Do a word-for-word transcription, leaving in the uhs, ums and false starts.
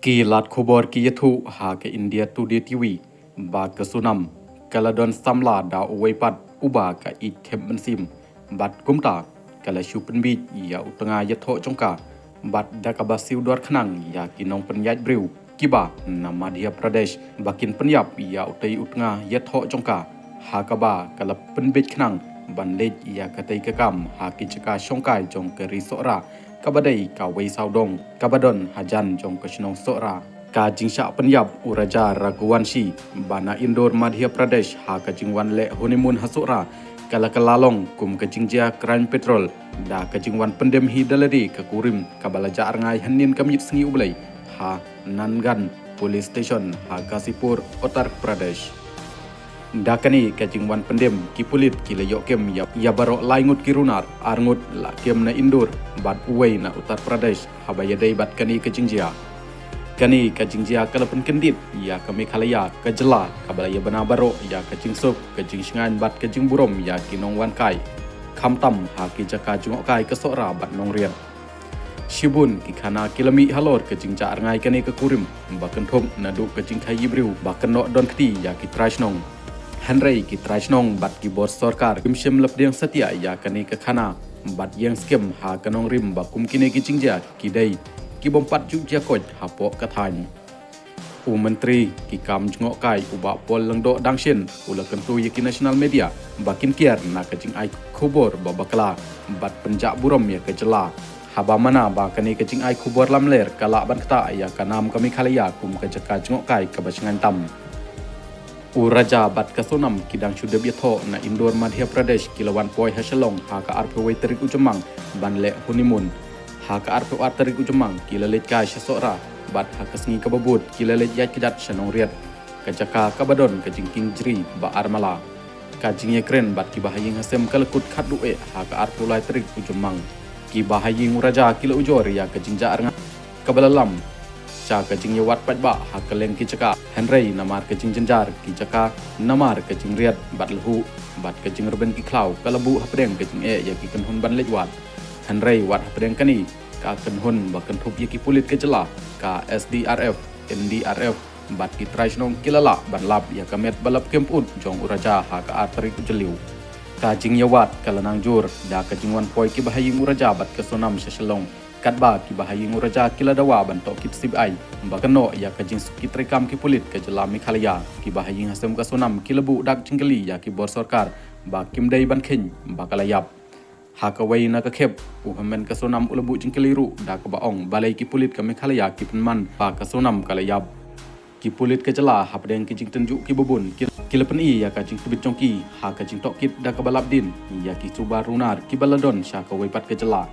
Ki lad khubor ki ïathuh ha ka India Today T V ba ka Sonam ka la don samla da uwei pat uba ka ïeit khem mynsiem, bad kumta ka la shu pynbiej ïa u tnga ïathoh jong ka, bad da kaba siew dor khnang ïa ki nongpynïaid briew kiba na Madhya Pradesh ba kin pynïap ïa utei u tnga ïathoh jong ka, ha kaba ka la pynbiej khnang ban leit ïa katei ka kam ha ki jaka shongkai jong ka ri Sohra, kaba dei kawei sawdong kaba don hajan jong ka shnong Sohra. Ka jingshah pynïap u Raja Raghuvanshi ba na Indore, Madhya Pradesh, ha ka jingwan leh honeymoon ha Sohra ka la kylla long kum ka jingjia crime patrol da ka jingwan pyndem hi da lade ka kurim kaba la jah rngai hynnin ka miet sngi U Blei ha Nangan Police Station ha Ghazipur, Uttar Pradesh. Da kane ka jingwan pyndem, ki pulit ki la ïoh kem ïa, ïa baroh lai ngut ki runar, ar ngut la kem na Indore bad uwei na Uttar Pradesh haba ïadei bad kane ka jingjia. Kane ka jingjia ka la pynkyndit ïa ka Meghalaya, ka jylla kaba la ïa bna baroh ïa ka jingsuk, ka jingshngaiñ bad ka jingburom ïa ki nongwan kai, khamtam ha ki jaka jngohkai ka Sohra bad Nongriat. Shibun ki khana ki la mih halor ka jingjah rngai kane ka kurim ba kynthup naduh ka jingkhaïi briew ba kynnoh don kti ïa ki trai shnong. Hynrei ki trai shnong bad ki bor sorkar kim shym la pdiang satia ïa kane ka khana bad ïeng skhem ha ka nongrim ba kum kine ki jingjia ki dei ki bym pat ju jia koit hapoh ka thaiñ. U Myntri ki kam jngohkai u Bah Paul Lyngdoh Dangshin u la kyntu ïa ki national media ba kin kiar na ka jingai khubor ba bakla bad pynjah burom ïa ka jylla, haba mana ba kane ka jingai khubor lamler ka lah ban ktah ïa ka nam ka Meghalaya kum ka jaka jngohkai kaba shngaiñ tam. U Raja bad ka Sonam ki dang shu dep ïathoh na Indore, Madhya Pradesh, ki la wan poi ha Shillong ha ka arphew wei tarik u Jymmang ban leh honeymoon. Ha ka arphew ar tarik u Jymmang ki la leit kai sha Sohra, bad ha ka sngi kaba bud ki la leit ïaid kjat sha Nongriat, ka jaka kaba don ka jingkieng jri ba ar mala. Ka jingïakren bad ki bahaïing hasem ka la kut khatduh eh ha ka arphew lai tarik u Jymmang. Ki bahaïing u Raja ki la ujor ïa ka jingjah rngai kaba la lam sha ka jingïawad paidbah ha kylleng ki jaka, hynrei namar ka jingjynjar ki jaka, namar ka jingriat bad lhuh bad ka jingrben ki khlaw, ka la buh hapdeng ka jingeh ïa ki kynhun ban leit wad. Hynrei wat hapdeng kane ka kynhun ba kynthup ïa ki pulit ka jylla, ka S D R F, N D R F bad ki trai shnong ki la lah ban lap ïa ka met ba la pkem pyut jong u Raja ha ka ar tarik u Jylliew. Ka jingïawad ka la nang jur da ka jingwan poi ki bahaïing u Raja bad ka Sonam sha Shillong, katba ki bahaïing u Raja ki la dawa ban tohkit C B I ba kynnoh ïa ka jingsuk ki treikam ki pulit ka jylla Meghalaya. Ki bahaïing hasem ka Sonam ki la buh dak jingkylli ïa ki bor sorkar ba kim dei ban kheiñ ba ka la ïap. Ha kawei na ka khep, u hynmen ka Sonam u la buh jingkylli ruh da kaba ong balei ki pulit ka Meghalaya ki pynman ba ka Sonam ka la ïap. Ki pulit ka jylla hapdeng ki jingtynjuh kiba bun ki, ki la pyni ïa ka jingtbit jong ki ha ka jingtohkit da kaba lap dien ïa ki suba runar kiba la don sha kawei pat ka jylla.